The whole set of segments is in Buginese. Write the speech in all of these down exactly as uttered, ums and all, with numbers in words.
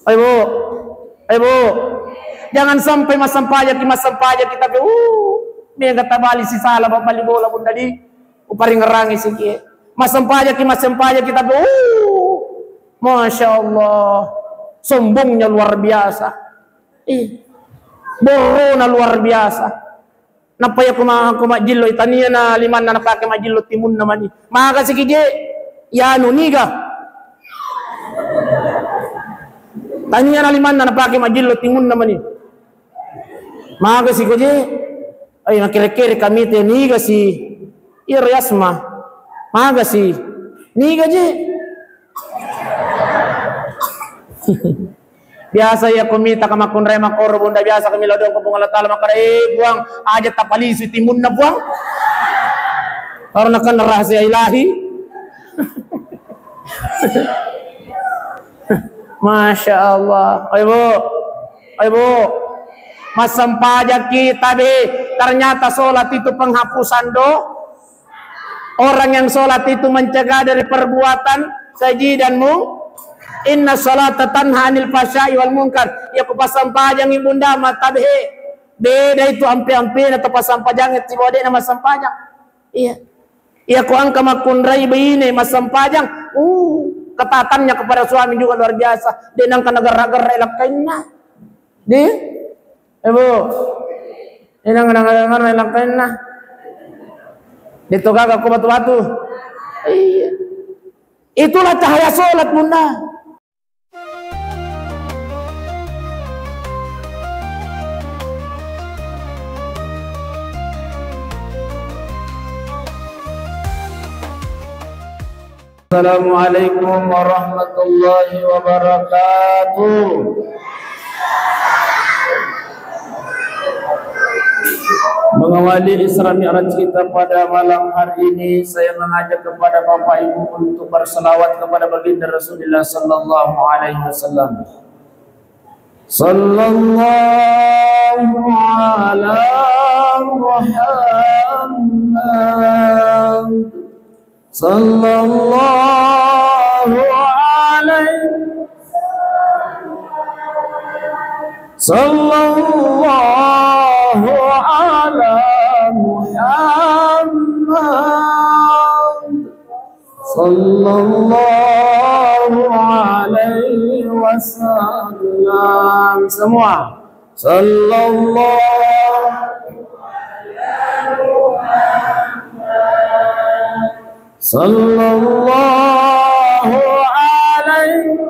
Ayo, Bu. Ayo, Bu. Jangan sampai massempajaki, massempajaki, tapi, uh, mega tabali sisala, bali bola, Bunda, di. Uparingerangi siki. Massempajaki, massempajaki, tapi, uh, Masya Allah. Sombongnya luar biasa. Ih. Borrona luar biasa. Nappa iya ko ma-, ko majjillo, tania na limanna napake majjillo timunna mani. Maga siki je, yanu niga. Tania na limanna napake majjillo timunna mani. Maga siko je, ai makere-kere kami te niga si, iya riasma. Maga si, niga je. Biasa iya ko mita ka makkunrai makkoro, Bunda, biasa kami lao doang ko Puang Allah Taala makkada, "Eh, Puang, aja tapalisu timunna, Puang." Karena kan rahasia ilahi. Masya Allah. Ayo, Bu. Ayo, Bu. Massempajaki, tapi ternyata sholat itu penghapusan do-, Orang yang sholat itu mencegah dari perbuatan keji dan mu-, inna sholata tanha anil fahsya'i wal munkar. Ya, ku passampajang ibunda matabe. Beda itu ampe-ampena to passampajang itu bode na massampajang. Iya. Iya, ku angka makkunrai baine massampajang. Uh, ketatannya kepada suami juga luar biasa. De nangka nagerra-gerra lakkainna. De? Eh, Bu. Inang, inang, inang, inang, inang. Itu gaga ku batu-batu. Iya. Itulah cahaya sholat, Bunda. Assalamualaikum warahmatullahi wabarakatuh. Mengawali Isra Mi'raj kita pada malam hari ini, saya mengajak kepada Bapak Ibu untuk berselawat kepada Baginda Rasulullah sallallahu alaihi wasallam. Sallallahu ala Muhammad. Sallallahu alaihi, sallallahu ala Muhammad. Sallallahu alaihi wasallam. Semua. Sallallahu Sallallahu alaihi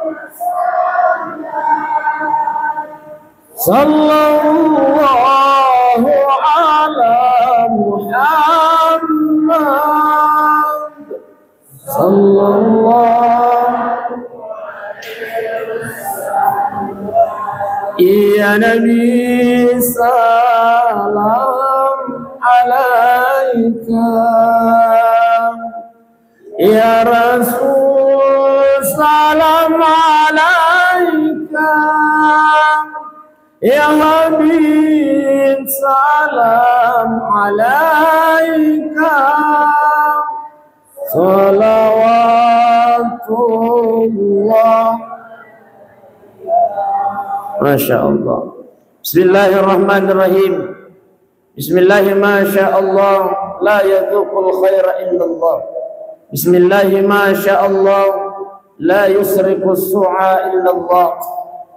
Sallallahu ala Muhammad. Sallallahu. Ya Nabi, salam alaika. Ya Rasul, salam alaika. Ya Habib, salam alaika. Salawatullah. Masya Allah. Bismillahirrahmanirrahim. Bismillahi ma sya Allah, la yadzuqul khaira illallah. Bismillahi ma sya Allah, la yusriqus su'a illallah.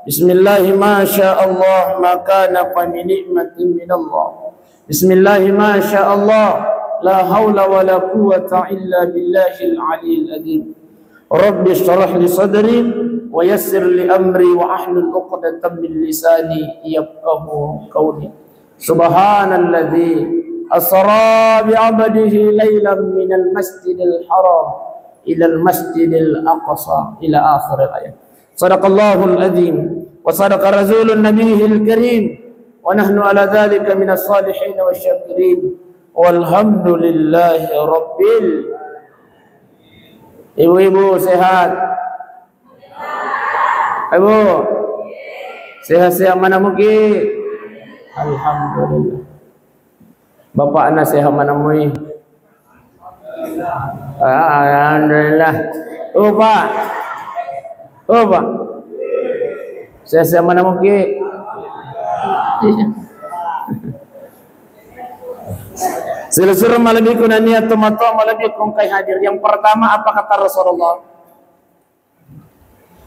Bismillahi ma sya Allah, ma kana fa bi ni'matin minallah. Bismillahi ma sya Allah, la haula wa la quwwata illa billahil aliyyil adzim. Rabbi shrah li sadri wa yassir li amri wa ahlul uqdatan min lisani yafqahu qawli. Subhanalladzi asra bi abdihi lailan minal masjidil haram ilal masjidil aqsa ila akhiril ayat. Sadaqallahul adzim wa sadaqa rasulun nabiyil karim wa nahnu ala dzalika minas shalihin wasyakirin. Walhamdulillahi rabbil. Ibu-ibu sehat? Ibu, sehat-sehat mana mugi? Alhamdulillah. Bapakna sehat mana mui? Ah, alhamdulillah. Oh, Pak. Oh, Pak. Sehat-sehat mana mungkin. Silasureng malebbiku nennia tomatoa malebbiku engkae hadir. Yang pertama, apa kata Rasulullah?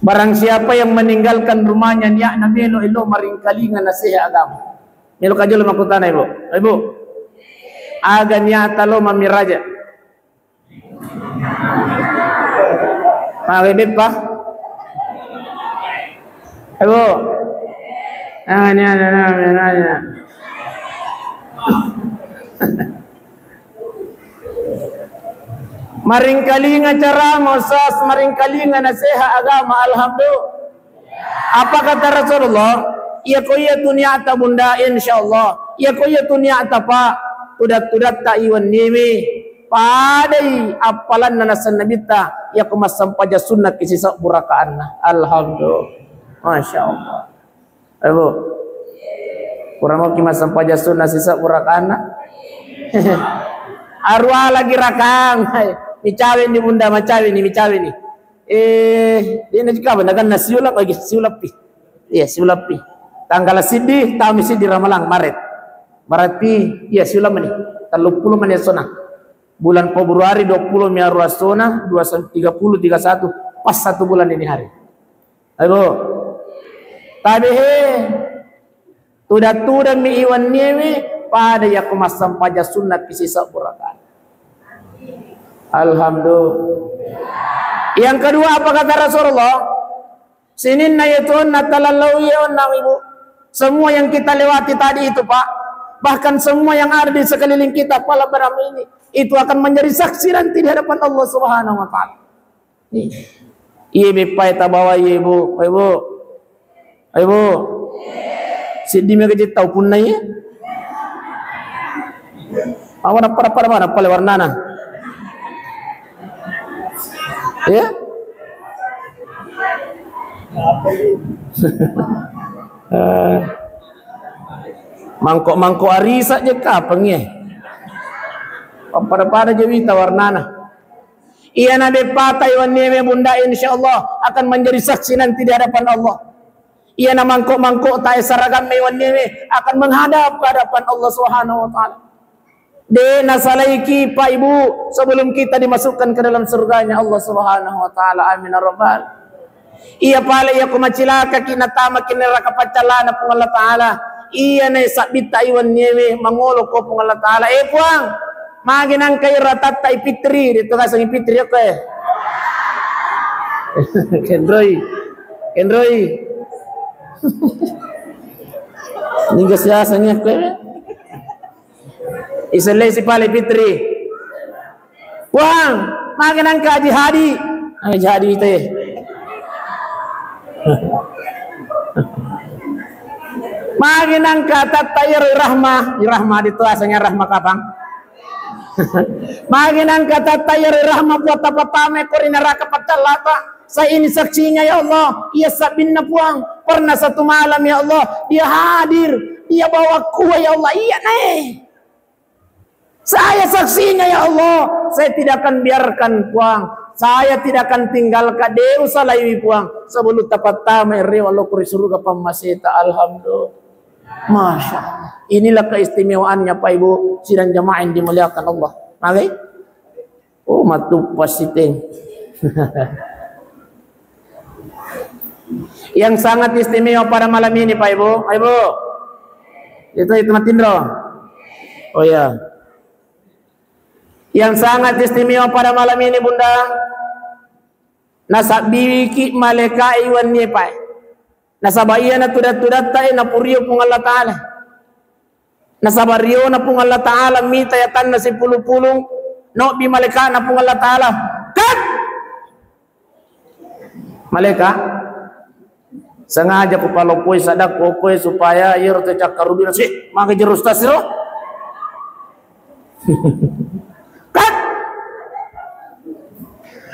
Barang siapa yang meninggalkan rumahnya niatna melo elo maringkalinga nasihat agama. Melo kajolo makkutana, Ibu. Ibu. Aga niatta lo mammiraja. Mawe beppa. Ibu. Aga niatta lo mammiraja. Maringkalinga ceramah, Ustaz, maringkalinga nasihat agama, alhamdulillah. Apa kata Rasulullah? Iya ko iya tu niatta bunda, insyaallah. Iya ko iya tu niatta pak, tudat-tudatta iwan nimi. Padai appalanna nasenna bitta, iya ko massampaja sunnah ki sisebbu rakaanna. Alhamdulillah. Masya Allah. Ayo, Bu. Kurang mau ki massampaja sunnah sisebbu rakaanna. Arua lagi rakang. Hai. Micawe ni bunda, macawe ni, micawe ni. Eh, dia nak cakap, nak kan siulap lagi, siulap pi. Iya, siulap pi. Tanggal siddi, tami siddi Ramalang, Maret. Berarti, iya, siulap mani. Tellu puluh mani sona. Bulan Februari dua puluh mi arua sona, dua tiga puluh, tiga satu. Pas satu bulan ini hari. Ayo, Bu. Tabe he. Tuda-tuda mi iwan niwi, pada yakko massampaja sunnah ki sisebbu rakaat. Alhamdulillah. Yang kedua, apa kata Rasulullah? Sininna yatu onna talallau iya onna, Ibu. Semua yang kita lewati tadi itu, Pak, bahkan semua yang ada di sekeliling kita, pala benam ini, itu akan menjadi saksi nanti di hadapan Allah Subhanahu wa Ta'ala. Iya, beppa e tabawa, iya, Ibu. Ayo, Bu. Ayo, Bu. Seddi mega je tau punna iya. Apa nappa, nappa, nappa, nappa le warnana. Iya? Eh, mangkok-mangkok arisa je kapang, iya. Pada-pada je wita warnana. Iyana beppata iwanniwe bunda, insya Allah akan menjadi saksi nanti di hadapan Allah. Iyana mangkok-mangkok tae saragamme iwanniwe akan menghadap ke hadapan Allah Subhanahu wa Ta'ala. De nasalaiki, Pak, Ibu, sebelum kita dimasukkan ke dalam surganya Allah Subhanahu wa Ta'ala. Amin ya rabbal. Iya pale, iya ko macilakaki natamaki neraka paccallana Puang Allah Ta'ala. Iyana sabbitta iwanniwe mangolo ko Puang Allah Ta'ala, "Eh, Puang, magi nangka iro atatta i Fitri?" Ri to kaseng i Fitri okko e. Kenroi. Kenroi. Ningga siaseng okko e. Isellei si pale Fitri. "Puang, magi nangka Haji Hadi?" "Haji Hadi te." "Magi nangka atatta iyaro i Rahma?" I Rahma di to asengnge Rahma kapang. "Magi nangka atatta iyaro i Rahma, Puang, tapattama ko ri neraka paccallata?" "Saya ini saksinya, ya Allah." "Iya sabbinna, Puang. Pernah satu malam, ya Allah, dia hadir, dia bawa kue, ya Allah." "Iya, Nae. Saya saksinya, ya Allah. Saya tidak akan biarkan, Puang. Saya tidak akan tinggalkan." "De usalaiwi, Puang. Sebelum tapattama, rewa lo ko ri suruga pammaseta." Alhamdulillah. Masya Allah. Inilah keistimewaannya, Pak, Ibu, sidang jamaah yang dimuliakan Allah. Oke? Oh, matuppa siteng. Yang sangat istimewa pada malam ini, Pak, Ibu. Pak, Ibu. Itu, itu Matindro. Oh ya. Yang sangat istimewa pada malam ini, Bunda, nasabbiwiki malaika iwanni, Pak. Nasaba iyana tudat-tudatta e napurio Puang Allah Ta'ala. Nasaba riona Puang Allah Ta'ala mita yatanna sipulung-pulung, nobbi malaikana Puang Allah Ta'ala. Kat! Malaika, sengaja kupaloppoi sadakku okko e supaya iyaro to cakkarudina, "Sih, maka jero ustaz ro?" Kat!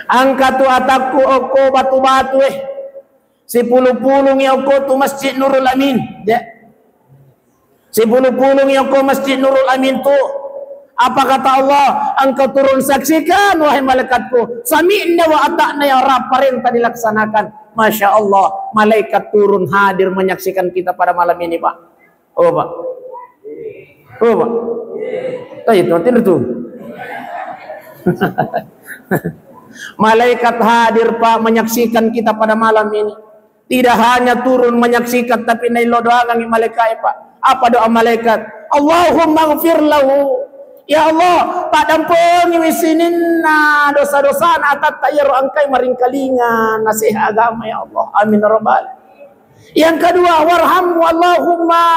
Angka tu atakku okko batu-batu e. Sipulung-pulung yokko tu Masjid Nurul Amin. Ya. Sipulung-pulung yokko Masjid Nurul Amin tu. Apa kata Allah? "Engkau turun saksikan, wahai malaikatku. Sami'na wa ata'na, ya Rabb, perintah dilaksanakan. Masya Allah, malaikat turun hadir menyaksikan kita pada malam ini, Pak. Oh, Pak. Oh, Pak. Oh, itu, tidur tuh. Malaikat hadir, Pak, menyaksikan kita pada malam ini. Tidak hanya turun menyaksikan, tapi naillo doangangngi malaikat, Pak. Apa doa malaikat? "Allahumma ghfir lahu." Ya Allah, paddampengiwi sininna dosa-dosana atatta iyaro engkai maringkalinga nasihat agama, ya Allah. Amin ya rabbal. Yang kedua, warhamhu Allahumma.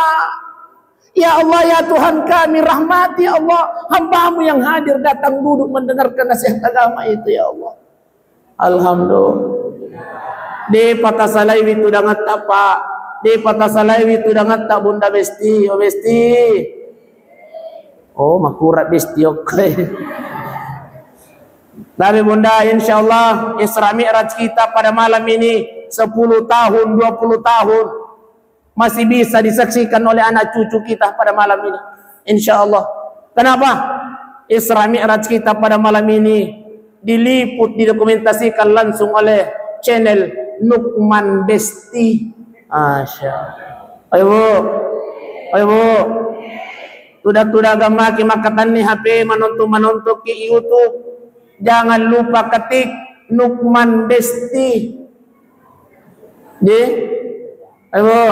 Ya Allah, ya Tuhan kami, rahmati ya Allah hamba-Mu yang hadir datang duduk mendengarkan nasihat agama itu, ya Allah. Alhamdulillah. De patasalaiwi tudangetta, Pak. De patasalaiwi tudangetta, Bunda Besti. Oh, Besti. Oh, makura Besti, oke. Tapi Bunda, insya Allah Isra Mi'raj kita pada malam ini sepuluh tahun, dua puluh tahun. Masih bisa disaksikan oleh anak cucu kita pada malam ini. Insya Allah. Kenapa? Isra Mi'raj kita pada malam ini diliput, didokumentasikan langsung oleh channel Nukman Besti. Masya Allah. Ayo, Bu. Ayo, Bu. Tuda-tuda gammaki makkatenni H P, manonton-manonton ki YouTube. Jangan lupa ketik Nukman Besti. Di? Ayo, Bu.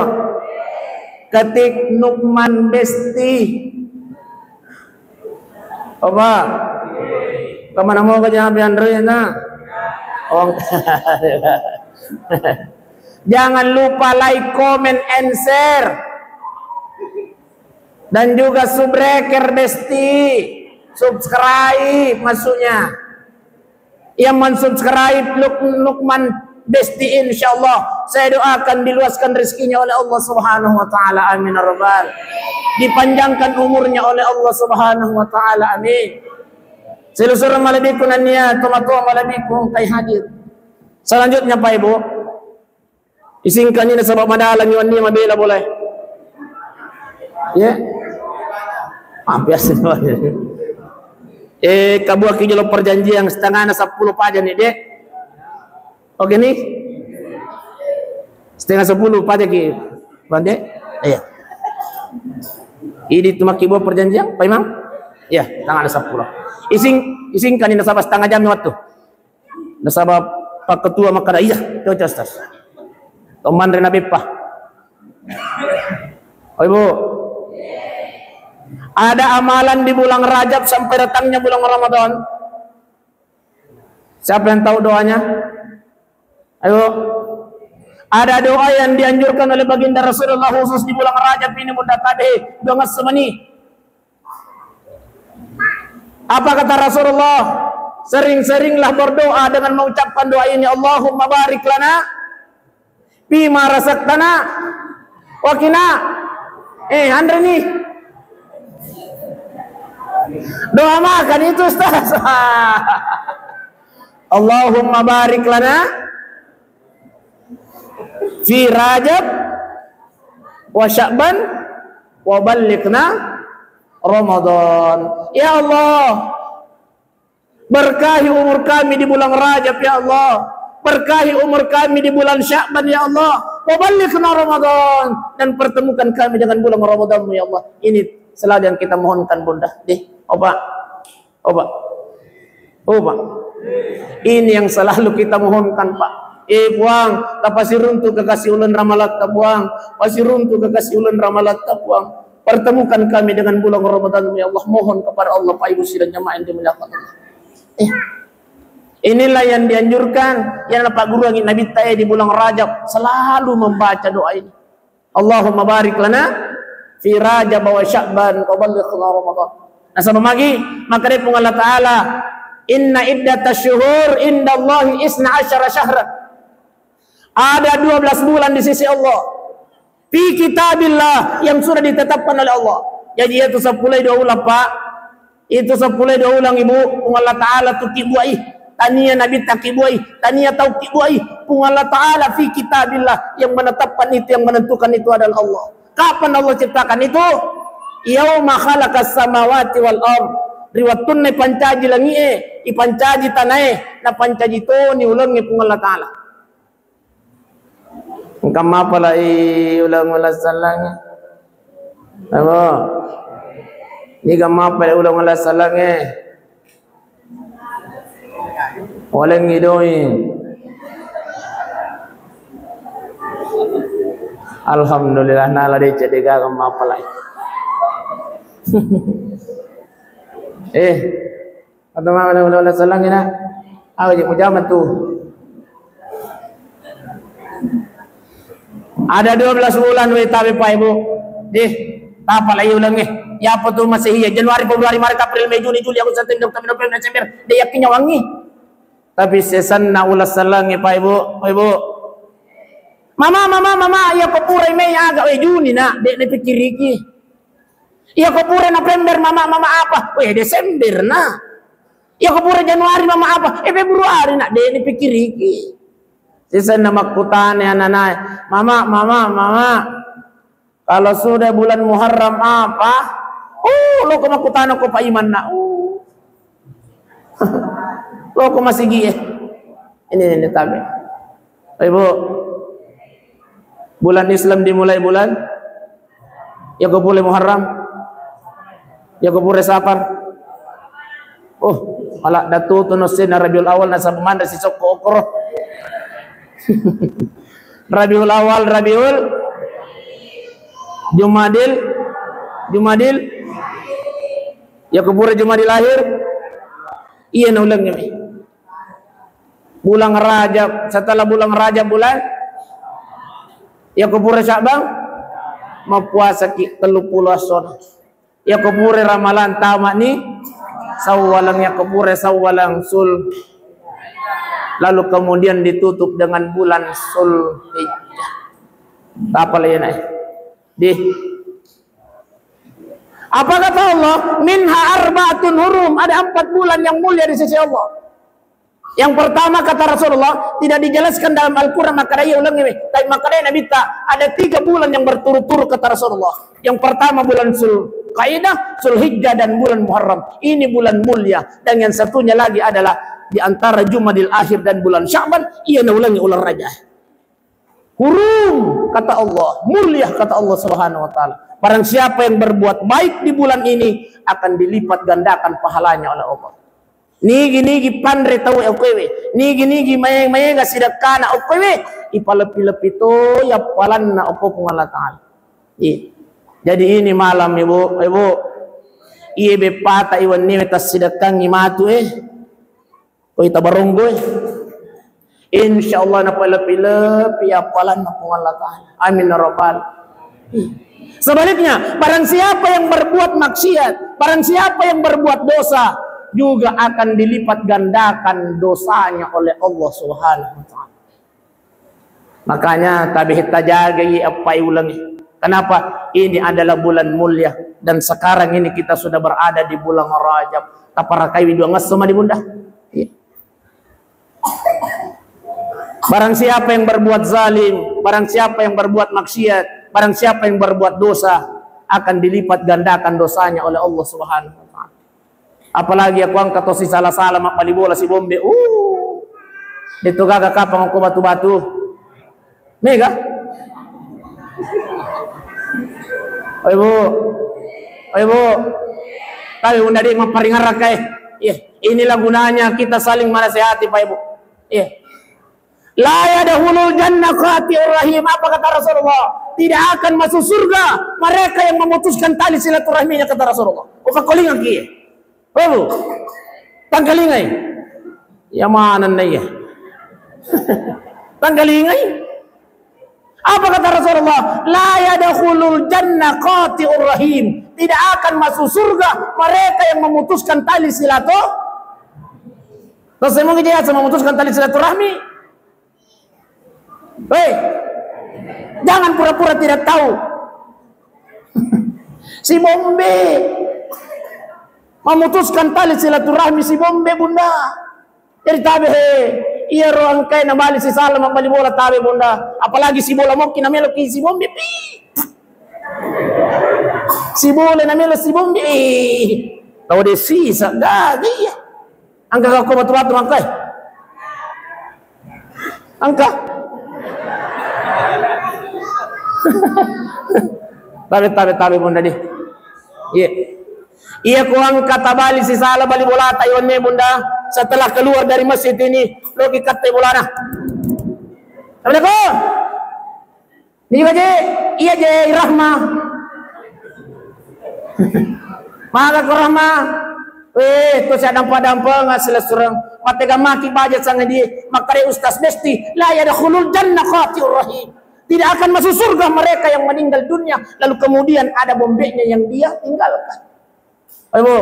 Ketik Nukman Besti. Apa? Kemana mau ke jangan pian na? Oh. Jangan lupa like, comment, and share. Dan juga subscribe, Besti. Subscribe maksudnya. Yang mensubscribe Luk-, Lukman Besti, insya Allah saya doakan diluaskan rezekinya oleh Allah Subhanahu wa Ta'ala. Amin ya rabbal. Dipanjangkan umurnya oleh Allah Subhanahu wa Ta'ala. Amin. Selusur malebbiku nennia tomatoa malebbiku engkai hadir. Selanjutnya, Pak Ibu, isingkani nasaba madalangi wenni mabela bola. Ya. Maaf ya, eh, kabuaki jolo perjanjian setengahna sepuluh paja nih, Dek. Oke nih. Setengah sepuluh paja ki, Bang, Dek. Iya. Idi tu maki buat perjanjian, Pak Imam? Iya, setengahna sepuluh. Ising, isingkani nasaba setengah jam waktu. Nasaba Pak Ketua makkada, "Iya, cocok, Ustaz." Tomanre na beppa. Oh, Ibu. Ada amalan di bulan Rajab sampai datangnya bulan Ramadan? Siapa yang tahu doanya? Ayo. Ada doa yang dianjurkan oleh baginda Rasulullah khusus di bulan Rajab ini, Bunda, tabe, doa semani. Apa kata Rasulullah? Sering-seringlah berdoa dengan mengucapkan doa ini, "Allahumma barik lana fima razaqtana wa qina." Eh, Andre nih. Doa makan itu, Ustaz. "Allahumma barik lana fi Rajab wa Sya'ban wa ballighna Ramadan." Ya Allah, berkahi umur kami di bulan Rajab, ya Allah. Berkahi umur kami di bulan Sya'ban, ya Allah. Wa ballighna Ramadan, dan pertemukan kami dengan bulan Ramadanmu, ya Allah. Ini selalu yang kita mohonkan, Bunda. Deh, oba. Oba. Oba. Ini yang selalu kita mohonkan, Pak. Eh, Puang, tapasiruntu kekasih ulun ramalatta, Puang. Pasiruntu kekasih ulun ramalatta, Puang. Pertemukan kami dengan bulan Ramadan, ya Allah. Mohon kepada Allah, Pak Ibu sidang jamaah yang dimuliakan Allah. Eh, inilah yang dianjurkan, yang Pak Guru Angin Nabi Ta'ala di bulan Rajab selalu membaca doa ini. Allahumma barik lana fi Rajab wa Sya'ban wa ballighna Ramadan. Nasaba magi, makkeda Puang Allah Ta'ala, "Inna iddatasyuhur indallahi isna asyara syahra." Ada dua belas bulan di sisi Allah. Fi kitabillah, yang sudah ditetapkan oleh Allah. Jadi, itu sepuluh dua ulang, Pak. Itu sepuluh dua ulang, Ibu. Puang Allah Ta'ala tu kibuai. Tania Nabi tak kibuai. Tania tau kibuai. Puang Allah Ta'ala fi kitabillah. Yang menetapkan itu, yang menentukan itu adalah Allah. Kapan Allah ciptakan itu? Yauma khalaqas samawati wal ard. Ri wettunna ipancaji langi'e, ipancaji tanae, napancaji toni ulengnge Puang Allah Ta'ala. Engka mapalai uleng-uleng sellengnge? Apa? Niga mapalai uleng-uleng sellengnge? Olengngi doi. Alhamdulillah, nala deceng de gaga mapalai. Eh, atau mama uleng-uleng sellengnge, nak? Aja mujama tu. Ada dua belas bulan we tabe, Pak, Ibu. Deh, tapalai ulengnge. Iya apa tu Masehi ya? Januari, Februari, Maret, April, Mei, Juni, Juli, Agustus, September, Oktober, November, Desember. De' yakin nyawangngi. Tapi sesanna uleng sellengnge, Pak, Ibu, Ibu. Mama, mama, mama, iya ko purai Mei aga, eh, Juni, nak, de' napikkiriki. Iya ko purai November, mama, mama apa? Eh, Desember, nak. Iya ko purai Januari, mama apa? Eh, Februari, nak, de' napikkiriki. Sesanna makkutana ananae, "Mama, mama, mama, kalau sudah bulan Muharram apa?" Oh, loko makkutana ko Pak Iman, nak. Oh. Loko masigi, eh. Ini, ini tabe. Ibu, bulan Islam dimulai bulan? Iya ko purai Muharram? Iya ko purai Safar? Oh, maladde tu tu no sena Rabiul Awal nasaba manre sisokko okoro. Rabiul Awal, Rabiul, Jumadil, Jumadil. Iya ko purai Jumadil Akhir? Iya na ulengnge. Bulan Rajab, setelah bulan Rajab bulan, iya ko purai Sya'ban, mappuasaki telluppulo essona. Iya ko purai Ramalang tamani Sawwalang, iya ko purai Sawwalang Sul. Lalu kemudian ditutup dengan bulan Zulhijjah. Apa lagi, nak? Di. Apa kata Allah? "Minha arba'atun hurum." Ada empat bulan yang mulia di sisi Allah. Yang pertama, kata Rasulullah, tidak dijelaskan dalam Al-Quran, makkeda iya ulengnge, tapi makkeda Nabitta, ada tiga bulan yang berturut-turut, kata Rasulullah. Yang pertama bulan Zulkaidah, Zulhijjah, dan bulan Muharram. Ini bulan mulia. Dan yang satunya lagi adalah di antara Jumadil Akhir dan bulan Sya'ban, iya na ulengnge uleng Rajab. Hurum, kata Allah, mulia, kata Allah Subhanahu wa Ta'ala. Barang siapa yang berbuat baik di bulan ini, akan dilipat gandakan pahalanya oleh Allah. Nigi-nigi panre tau okkoewe, nigi-nigi mae-, maega sidekkana okkoewe, ipalepi-lepi to yappalanna okko Puang Allah Ta'ala. Iya. Jadi ini malam, Ibu, Ibu, iye beppata iwenniwe tassidekkangi matu, eh. Koi tabaronggo, eh. Insya Allah napalepi-lepi appalanna Puang Allah Ta'ala. Amin ya Rabbal. Sebaliknya, barang siapa yang berbuat maksiat, barang siapa yang berbuat dosa, juga akan dilipat gandakan dosanya oleh Allah Subhanahu wa Ta'ala. Makanya tabe tajagai appai ulengnge. Kenapa? Ini adalah bulan mulia dan sekarang ini kita sudah berada di bulan Rajab. Taparakaiwi dua ngesso mani, Bunda. Iya. Barang siapa yang berbuat zalim, barang siapa yang berbuat maksiat, barang siapa yang berbuat dosa, akan dilipat gandakan dosanya oleh Allah Subhanahu wa Ta'ala. Apalagi aku engka to sisala-sala mabbali bola sibombe. Uh. De'to gaga kapang ko batu-batu. Mega? Oi, Bu. Oi, Bu. Tapi Bunda, de' mapparingerrang, eh. Iya, inilah gunanya kita saling menasehati, Pak Ibu. Iya. La yadkhulul jannah qati'ur rahim. Apa kata Rasulullah? Tidak akan masuk surga mereka yang memutuskan tali silaturahminya, kata Rasulullah. Upakkolingaki. Oh, tangkalingai. Ya mana nih ya? Tangkalingai. Apa kata Rasulullah? La yadkhulul jannah qati'ur rahim. Tidak akan masuk surga mereka yang memutuskan tali silaturahmi. Terus saya mau ngejelasin memutuskan tali silaturahmi. Hei, jangan pura-pura tidak tahu. Si Bombe memutuskan tali silaturahmi si Bombe, Bunda. Jadi tabe he, iya ro engkai nabali si Salama bali bola tabe, Bunda. Apalagi si bola mokki na meloki si Bombe, pi. Si bola na melo si Bombe, eh. Tau de sisa gaga iya. Engka ko batu-batu mangkai. Engka. Tabe, tabe, tabe, Bunda di. Iya. Iya, ku engka tabali sisala bali bolata iwanne, Bunda. Setelah keluar dari masjid ini, loki katte bolana. Assalamualaikum. Niga je, iya je Rahma. Maka ko Rahma, eh, to sia dampa-dampa ngasila surang. Matega maki baja sangadie, makare Ustaz Besti, la yadkhulul jannah qati'ur rahim. Tidak akan masuk surga mereka yang meninggal dunia, lalu kemudian ada bombeknya yang dia tinggalkan. Ayo, Bu.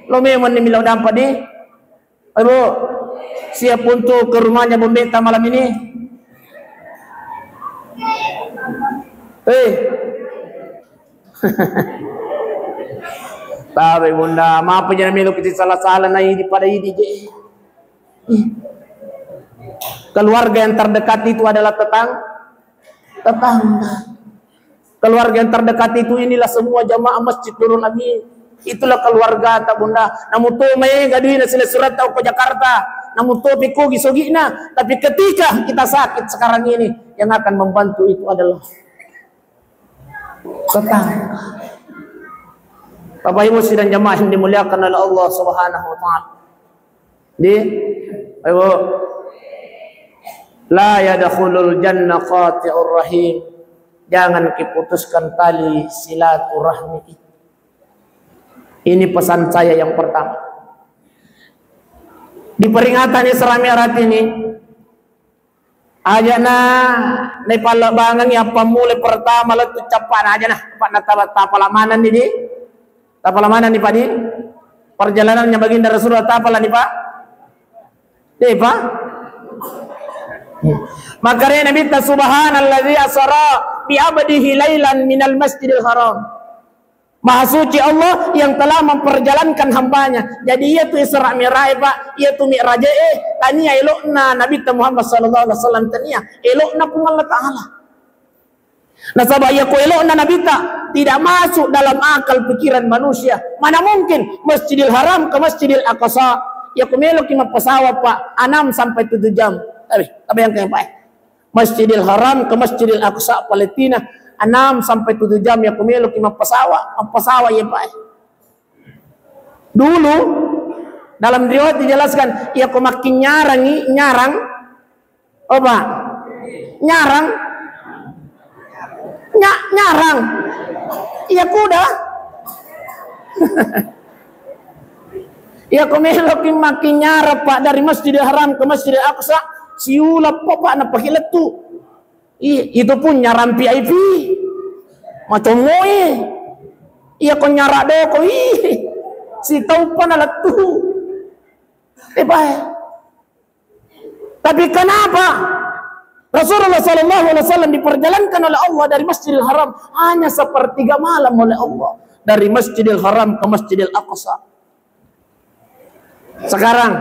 Lo memang ni milau dampa di. Ayo, Bu. Siap untuk ke rumahnya bombeta malam ini? Eh. Tabe, Bunda, maaf aja melo kita salah-salah na idi pada idi je. Keluarga yang terdekat itu adalah tetang-, tetangga. Keluarga yang terdekat itu inilah semua jamaah Masjid Nurul Amin. Itulah keluarga ta, Bunda. Namu to maega duina sila surat tau ke Jakarta. Namu to piko gisogi'na. Tapi ketika kita sakit sekarang ini, yang akan membantu itu adalah tetangga. Bapak Ibu sidang jamaah yang dimuliakan oleh Allah Subhanahu wa taala. Di, ayo. La yadkhulul jannah qati'ur rahim. Jangan kiputuskan tali silaturahmi itu. Ini pesan saya yang pertama. Di peringatan Isra Mi'raj ini, aja na, na ipallebangengi appammula pertama lettu cappana aja na, apa na tapa-, tapala manenni di, tapala manenni, Pak, di perjalanannya baginda Rasulullah, tapala ni, Pak? Deh, Pak? Makanya Nabi ta, "Subhanalladzi asra bi abdihi lailan minal masjidil haram." Maha suci Allah yang telah memperjalankan hambanya. Jadi, iya tu Isra Mi'raj, Pak, iya tu Mi'raj, eh, tania elokna Nabi ta Muhammad sallallahu alaihi wasallam, tania elokna Puang Allah Ta'ala. Nasaba iya ko elokna Nabi ta tidak masuk dalam akal pikiran manusia. Mana mungkin Masjidil Haram ke Masjidil Aqsa? Iya ko meloki mappasawa, Pak, enam sampai tujuh jam. Tapi, tapi yang kayak, Pak, eh. Masjidil Haram ke Masjidil Aqsa Palestina, enam sampai tujuh jam ya, ku meloki mappasawa, mappasawa ya, Pak. Dulu dalam riwayat dijelaskan, ya, ku makkinyarangi, nyarang, oh, Pak, nyarang, nya-, nyarang, ya, kuda. Iya, ko meloki makkinyarang, Pak, dari Masjidil Haram ke Masjidil Aqsa, siuleng, Pak, Pak, napaki lettu. Ih, itu pun nyarang V I P. Macommoe. Iya, ko nyarang doko, ih, sitauppa nalettu. Eh, Pak, eh. Tapi kenapa Rasulullah sallallahu alaihi wasallam diperjalankan oleh Allah dari Masjidil Haram hanya sepertiga malam oleh Allah, dari Masjidil Haram ke Masjidil Aqsa? Sekarang,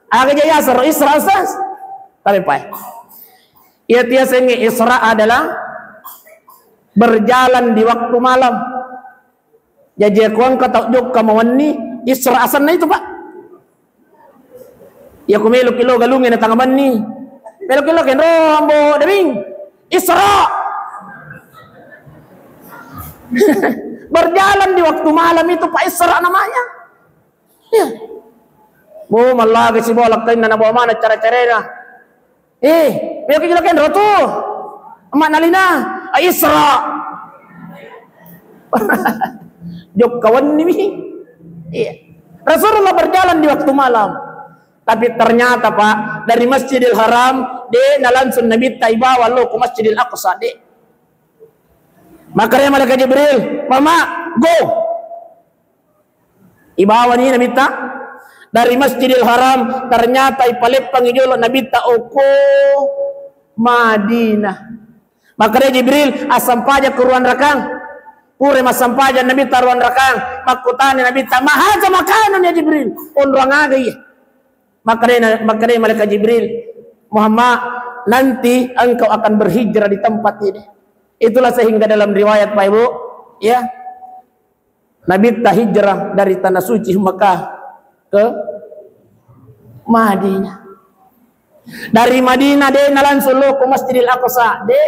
aga jaya sero Isra, Ustaz? Tapi, Pak, iya, tiasengnge Isra adalah berjalan di waktu malam. Jaji, ko engka tau jokka mawenni, Isra asenna itu, Pak. Iya, ko meloki lo galungnge na tanga wenni. Meloki lo kenro ambo Debing. Isra. Berjalan di waktu malam itu, Pak, Isra namanya. Iya. Bo, mallaga sibawa lakkainna, nabawa mana cara-carana. Eh, meloki jolo kenro tu. Amma nalina, ah, Isra. Jokka wenni mi. Iya. Rasulullah berjalan di waktu malam. Tapi ternyata, Pak, dari Masjidil Haram, de na langsung Nabitta ibawa lo ke Masjidil Aqsa, de. Makanya malaikat Jibril, "Mama, go." Ibawani Nabitta dari Masjidil Haram, ternyata ipaleppangi jolo Nabitta okko Madinah. Makkedai Jibril, "Assampajang ko ruang rakang." Pura massampajang Nabitta ruang rakang, makkutana Nabitta, "Ma hadza makanun ya Jibril?" Onrong aga iya? Makkedai, makkedai malaikat Jibril, "Muhammad, nanti engkau akan berhijrah di tempat ini." Itulah sehingga dalam riwayat, Pak Ibu, ya, Nabitta hijrah dari tanah suci Mekah ke Madinah. Dari Madinah de na langsung lo ke Masjidil Aqsa, de.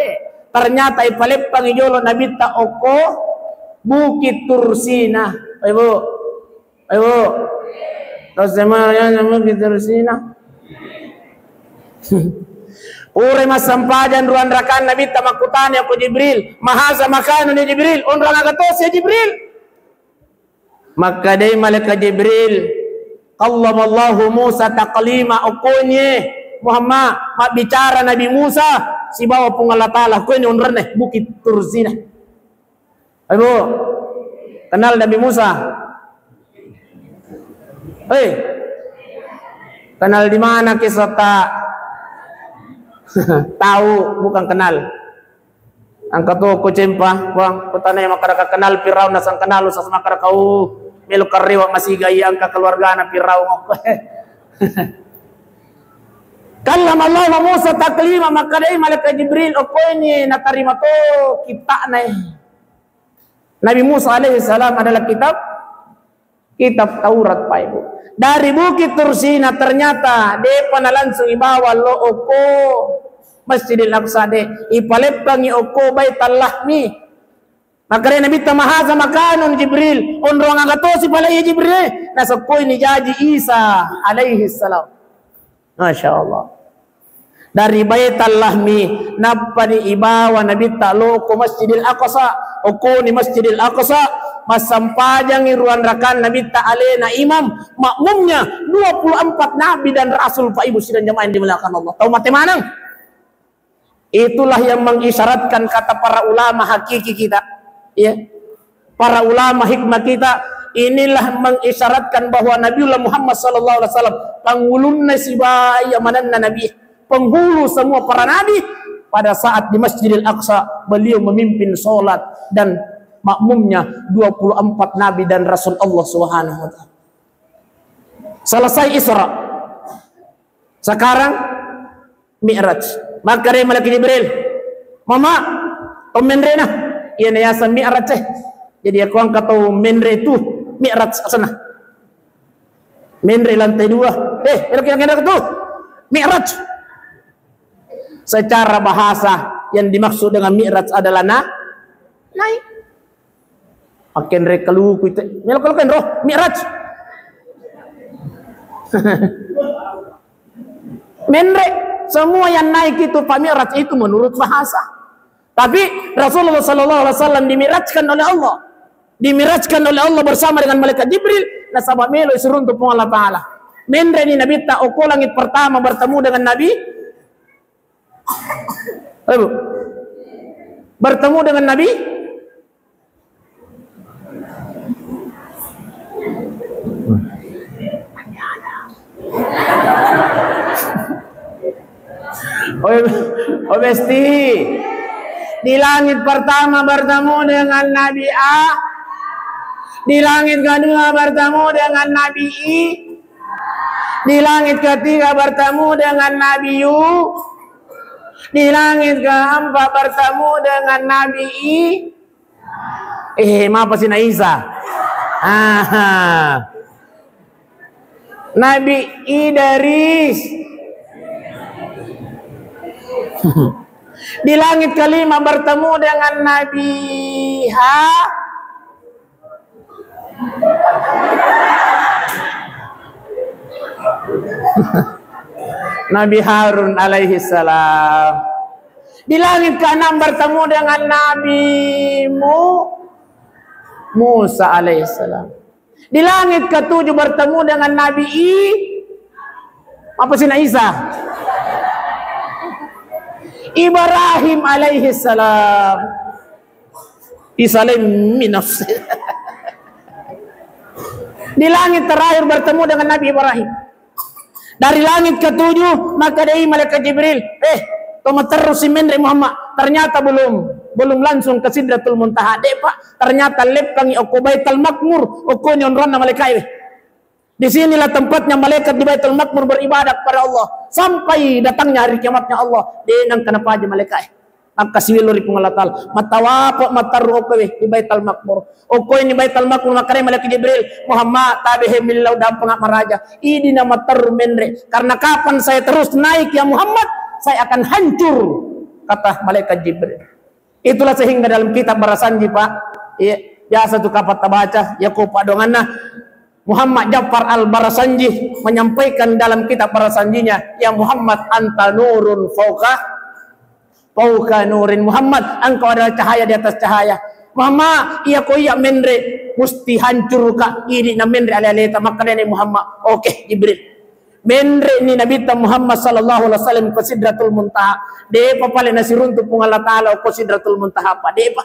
Ternyata ipaleppangi jolo Nabitta okko Bukit Tursina. Ibu, ibu, terus semuanya Bukit Tursina. Pura massempajang ruang rakan Nabitta, makkutana ko Jibril, "Mahaza makanun ya Jibril?" Onrong aga tosi ya Jibril? Makkedai malaikat Jibril, "Kallamallahu Musa taklima." Okkonye Muhammad, mabbicara Nabi Musa sibawa Puang Allah Ta'ala. Okkonye onronna Bukit Tursina. Ayo, Bu, kenal Nabi Musa? Hei, kenal di mana kisah tak? Tahu, bukan kenal. Engka to ko cempa, Puang, kutana makkadaka kenal Firaun, nasang kenal usas makkadaka, uh, melo karrewa masiga iya engka keluargana Firaun. Kallama Allah Musa taklima, makkedai malaikat Jibril, okkoini natarima to kitta'na. Nabi Musa alaihi salam adalah kitab kitab Taurat, Pak Ibu. Dari Bukit Tursina ternyata depa na langsung ibawa lo okko Masjidil Aqsa de, ipaleppangi okko Baital Lahmi. Makkedai Nabitta, "Mahaza makanun Jibril?" Onrong aga tosi pale iya Jibril? Nasokkoini jaji Isa alaihi salam. Masya Allah. Dari Baital Lahmi, nappani ibawa Nabitta lo ko Masjidil Aqsa, okkoni Masjidil Aqsa, massampajangi ruang rakan Nabitta alena imam, makmumnya dua puluh empat nabi dan rasul, Pak Ibu sidang jamaah yang dimuliakan Allah. Tau mate maneng. Itulah yang mengisyaratkan kata para ulama hakiki kita. Ya. Para ulama hikmah kita, inilah mengisyaratkan bahwa Nabiullah Muhammad sallallahu alaihi wasallam pangulunna sibaya manenna nabi, penghulu semua para nabi pada saat di Masjidil Aqsa beliau memimpin sholat dan makmumnya dua puluh empat nabi dan rasul Allah Subhanahu wa taala. Selesai Isra. Sekarang Mi'raj. Makkeda malaikat Jibril, "Mama, to menrena." Iyana yaseng Mi'raj, eh. Jadi aku angkat to menre tu Mi'raj asana. Menre lantai dua. Eh, kira-kira tu Mi'raj. Secara bahasa yang dimaksud dengan Mi'raj adalah na-, naik. Makkenre kaluku itu. Melo kaluku enro, Mi'raj. Menre, semua yang naik itu Pak Mi'raj itu menurut bahasa. Tapi Rasulullah sallallahu alaihi wasallam dimirajkan oleh Allah. Dimirajkan oleh Allah bersama dengan malaikat Jibril. Nasaba melo isiruntu Puang Allah Ta'ala. Menre ni Nabitta okko langit pertama bertemu dengan Nabi. Ayo, Bu. Bertemu dengan Nabi. Oh, oh, Besti. Di langit pertama bertemu dengan Nabi A. Di langit kedua bertemu dengan Nabi I. Di langit ketiga bertemu dengan Nabi Yu. Di langit keempat bertemu dengan Nabi I. Eh, mapa si na Isa? Ah. Nabi Idris. Di langit kelima bertemu dengan Nabi Ha. Nabi Harun alaihi salam. Di langit keenam bertemu dengan Nabi Mu-, Musa alaihi salam. Di langit ketujuh bertemu dengan Nabi I-, apa sih, Nabi Isa? Ibrahim alaihi salam. Isa lain minus. Di langit terakhir bertemu dengan Nabi Ibrahim. Dari langit ketujuh, maka dei malaikat Jibril, "Eh, to materru si menre Muhammad." Ternyata belum, belum langsung ke Sidratul Muntaha, de, Pak. Ternyata leppangi okko Baitul Makmur, okko ni onronna malaikat, eh. Di sinilah tempatnya malaikat di Baitul Makmur beribadah kepada Allah sampai datangnya hari kiamatnya Allah. De nang kenapa aja malaikat, eh. Makkasiwillo ri Puang Allah Ta'ala. Mattawafa matterru okkoe di Baitul Makmur. Okkoe ni Baitul Makmur, makkedai malaikat Jibril, "Muhammad, tabe he millau dampeng maraja. Idi na matterru menre. Karena kapan saya terus naik ya Muhammad, saya akan hancur," kata malaikat Jibril. Itulah sehingga dalam kitab Barasanji, Pak, iya, biasa tu kapal tabaca, ya ko padonganna Muhammad Ja'far Al-Barasanji menyampaikan dalam kitab Barasanjinya, "Ya Muhammad, anta nurun fauqa, fauqa nurin." Muhammad, engkau adalah cahaya di atas cahaya. Muhammad, iya ko iya menre, musti hancur ka, idi na menre ale-aleta. Makkedani Muhammad, "Oke, Jibril." Menre ni Nabitta Muhammad sallallahu alaihi wasallam ko Sidratul Muntaha. Depa pale nasiruntu Puang Allah Ta'ala ko Sidratul Muntaha, Pak. Depa.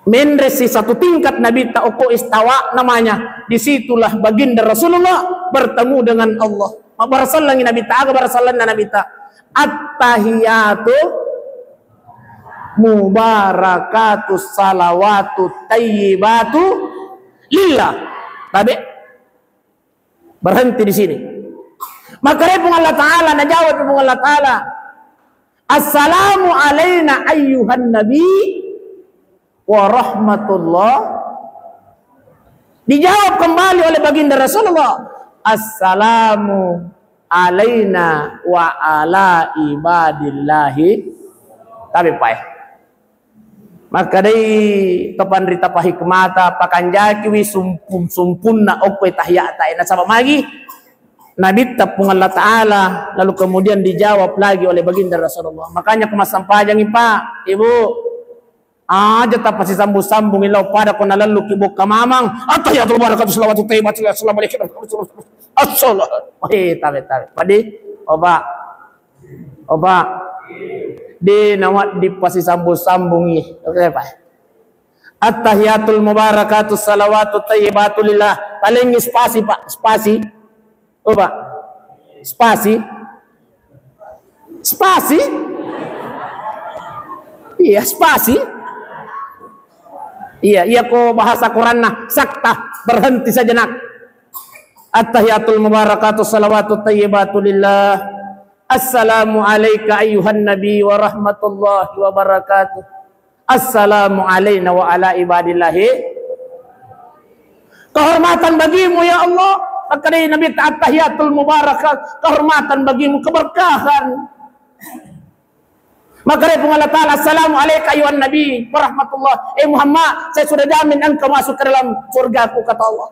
Menre si satu tingkat Nabitta, oko istawa namanya. Disitulah Baginda Rasulullah bertemu dengan Allah. Mabbarasallangi Nabitta, aga barasallanna Nabitta? Attahiyatu mubarakatu salawatu tayyibatu lillah. Tabe. Berhenti di sini. Maka Puang Allah Ta'ala, najawab Puang Allah Ta'ala, "Assalamu alaina ayyuhan nabi wa rahmatullah." Dijawab kembali oleh Baginda Rasulullah, "Assalamu alaina wa ala ibadillahi." Tapi pae. Makkedai to panrita pahikmata, pakanjakiwi sumpun-, sumpunna okko tahiyata e. Nasaba magi Nabitta Puang Allah Ta'ala, lalu kemudian dijawab lagi oleh Baginda Rasulullah. Makanya ko massampajangi, Pak, Ibu, aja tapasisambung-sambungi lao pada ko nalalluki bokka mamang. Attahiyatul barakatuh salawatu thayyibatu, assalamualaikum. Assalam. Eh, tabe, tabe. Padi, oba. Oba. De nawaddi pasisambung-sambungi. Oke, Pak. Attahiyatul mubarakatuh salawatu thayyibatu lillah. Paling spasi, Pak, spasi. Coba. Spasi. Spasi? Iya, spasi. Iya, iya ko bahasa Quranna, sakta, berhenti sejenak. Attahiyatul mubarakatuh salawatu thayyibatu lillah. Assalamu alaika ayyuhan nabi wa rahmatullahi wa barakatuh. Assalamu alaina wa ala ibadillahi. Kehormatan bagimu, ya Allah. Makkedai Nabitta, attahiyatul mubarakah, kehormatan bagimu, keberkahan. Makkedai Puang Allah Ta'ala, "Assalamu alaika ayyuhan nabi wa rahmatullah." Eh Muhammad, saya sudah jamin engkau masuk ke dalam surgaku, kata Allah.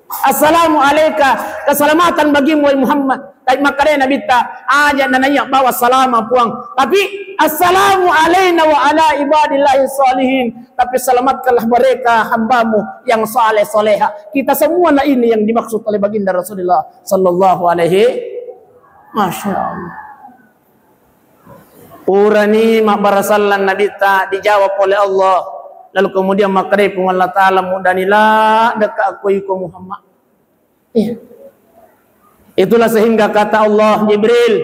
Assalamu alaika, keselamatan bagimu, wahai Muhammad. Tapi makkedai Nabitta, aja nanaiya bawa salama, Puang. Tapi, "Assalamu alaina wa ala ibadillahi salihin." Tapi selamatkanlah mereka hambamu yang saleh saleha. Kita semua, nah, ini yang dimaksud oleh Baginda Rasulullah sallallahu alaihi. Masya Allah. Purani mabbarasallang Nabitta, dijawab oleh Allah. Lalu kemudian makkedai Puang Allah Ta'ala, "Mudani la deka aku iko Muhammad." Iya. Itulah sehingga kata Allah, "Jibril,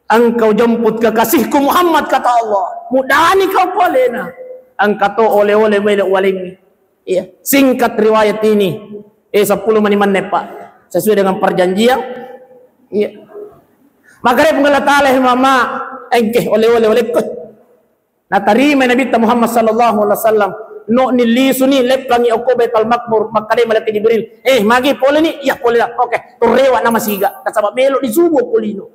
engkau jemput kekasihku Muhammad," kata Allah. "Mudani kau polena. Engka to ole-ole melo walengngi." Iya, singkat riwayat ini. Eh, sepuluh mani menne, Pak. Sesuai dengan perjanjian. Iya. Makkedai Puang Allah Ta'ala, "Mama, engke ole-ole olekko." Natarima Nabitta Muhammad sallallahu alaihi wasallam. No ni lisuni leppangi okko Baitul Makmur, makkedai malaikat Jibril, "Eh, magi pole ni?" "Iya, pole lah." "Oke, turrewa nama siga. Nasaba melo disubu okko lino."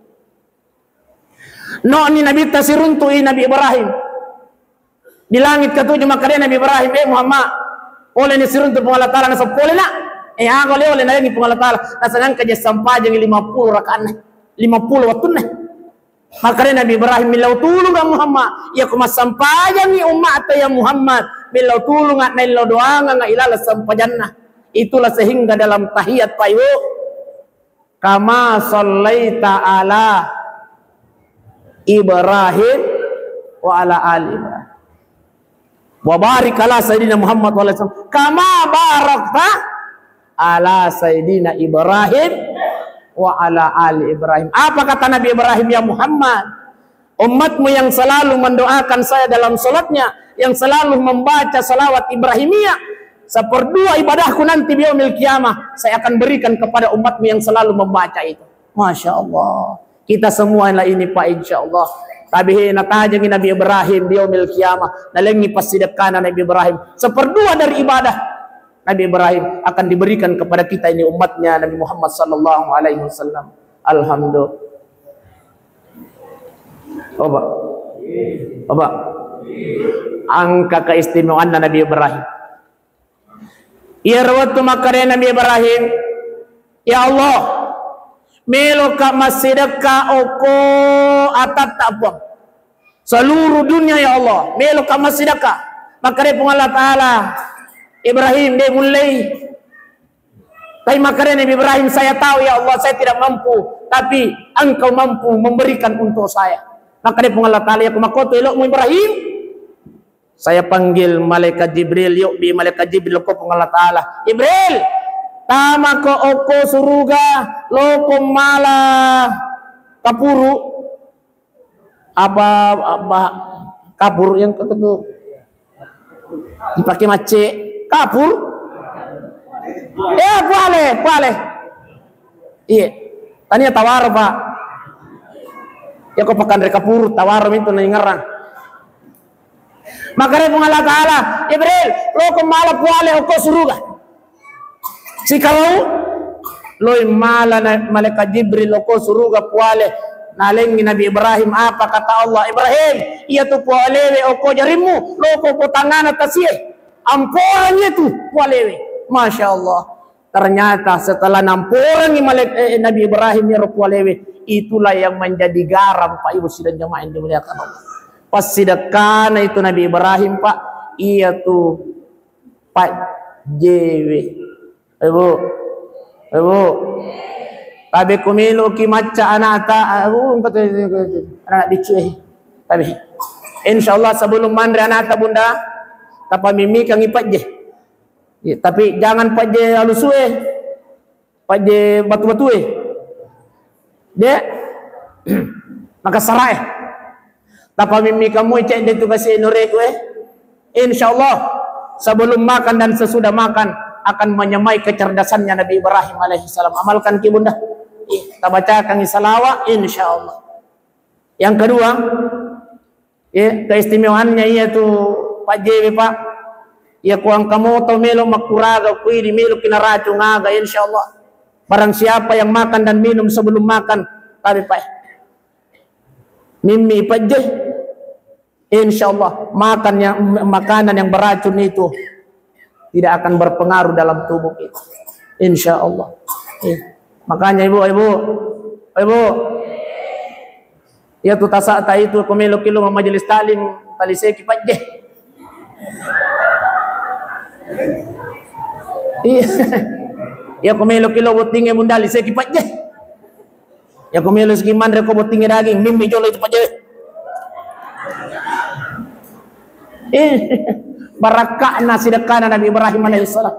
No ni Nabitta siruntu'i Nabi Ibrahim. Di langit ketujuh, makkedai Nabi Ibrahim, "Eh Muhammad, pole ni siruntu Puang Allah Ta'ala." "Nasaba pole, Nak." "Eh, aga ole-ole nalengi Puang Allah Ta'ala?" "Nasaba engka je sampajangi lima puluh rakaatna, lima puluh wattunna." Makkedai Nabi Ibrahim, "Millau tulung, Muhammad. Iya ko massampajangi ummatta, ya Muhammad, millau tulung, naillau doangang ilaleng sampajanna." Itulah sehingga dalam tahiyat, Pak, Ibu, "Kama sallaita ala Ibrahim wa ala ali Ibrahim. Wa barik ala Sayyidina Muhammad wa ala Sayyidina, kama barakta ala Sayyidina Ibrahim wa ala ali Ibrahim." Apa kata Nabi Ibrahim, "Ya Muhammad, umatmu yang selalu mendoakan saya dalam salatnya, yang selalu membaca salawat Ibrahimiyah, seperdua ibadahku nanti di yaumil qiyamah, saya akan berikan kepada umatmu yang selalu membaca itu." Masya Allah. Kita semua lah ini, Pak, insya Allah. Tapi he, natajengi Nabi Ibrahim di yaumil qiyamah, nalengi passidekkana Nabi Ibrahim, seperdua dari ibadah Nabi Ibrahim akan diberikan kepada kita ini umatnya Nabi Muhammad sallallahu alaihi wasallam. Alhamdulillah. Oh, Pak. Apa? Engka keistimewaanna Nabi Ibrahim. Iyaro wettu makkeda Nabi Ibrahim, "Ya Allah, meloka massidekka okko atatta, Puang. Seluruh dunia, ya Allah, meloka massidekka." Makkeda Puang Allah Ta'ala, "Ibrahim, de mullei." Tapi makkeda Nabi Ibrahim, "Saya tahu, ya Allah, saya tidak mampu, tapi Engkau mampu memberikan untuk saya." Makkeda Puang Allah Ta'ala, "Iya ko makkoto elo'mu, Ibrahim, saya panggil malaikat Jibril, yobbi malaikat Jibril ko Puang Allah Ta'ala. Jibril, tamako okko suruga, loko mala kapuru." Apa, apa kapur yang kata tu dipakai macet kapur? Eh, puale, puale. Iya. Tania tawaro, Pak. Ya, kok pakan dari kapur, tawaro itu nang ngerang. Makkeda Puang Allah Ta'ala, "Jibril, loko mala puale okko suruga." Sikarau, loi mala na-, malaikat Jibril okko suruga puale. Nalengi Nabi Ibrahim, apa kata Allah, "Ibrahim, iya tu pualewe okko jarimmu, loko ko tangana tasie. Amporangi tu pualewe." Masya Allah. Ternyata setelah namporangi malaik-, eh, Nabi Ibrahim iyaro pualewe, itulah yang menjadi garam, Pak Ibu sidang jamaah yang dimuliakan Allah. Pas sidekkana itu Nabi Ibrahim, Pak, iya tu pajjewe. Ibu, Ibu, tabe ku meloki macca anakta, Ibu, engka tu, anak biccu, eh. Tabe. Insya Allah sebelum manre anakta, Bunda, tapamimmikangi pajje. Ya, tapi jangan pajje alusue, pajje batu-batue. De, maka sarae. Tapamimmi kamu cek de tu kasi nureku, eh. Insya Allah sebelum makan dan sesudah makan akan menyamai kecerdasannya Nabi Ibrahim alaihissalam. Amalkan ki, Bunda. Eh, tabacakan salawat, insya Allah. Yang kedua, ya, keistimewaannya iya tu pajjewe, Pak. Ya, kuang kamu tau melo makkuraga, kuidi melo kina racung aga, insya Allah. Barang siapa yang makan dan minum sebelum makan, tabe, Pak. Mimmi pajje, insya Allah, makan yang, makanan yang beracun itu tidak akan berpengaruh dalam tubuh kita. Insya Allah. Eh, makanya, Ibu, Ibu, Ibu, iya tu tasa'ta itu, ko meloki lo majelis taklim, taliseki pajje. Iya. Iya, ko meloki lo bottinge, Bunda, liseki pajje. Ya, ko melo siki manre ko bottinge daging, mimmi jolo itu pajje. Eh, barakka'na sidekkana Nabi Ibrahim alaihissalam.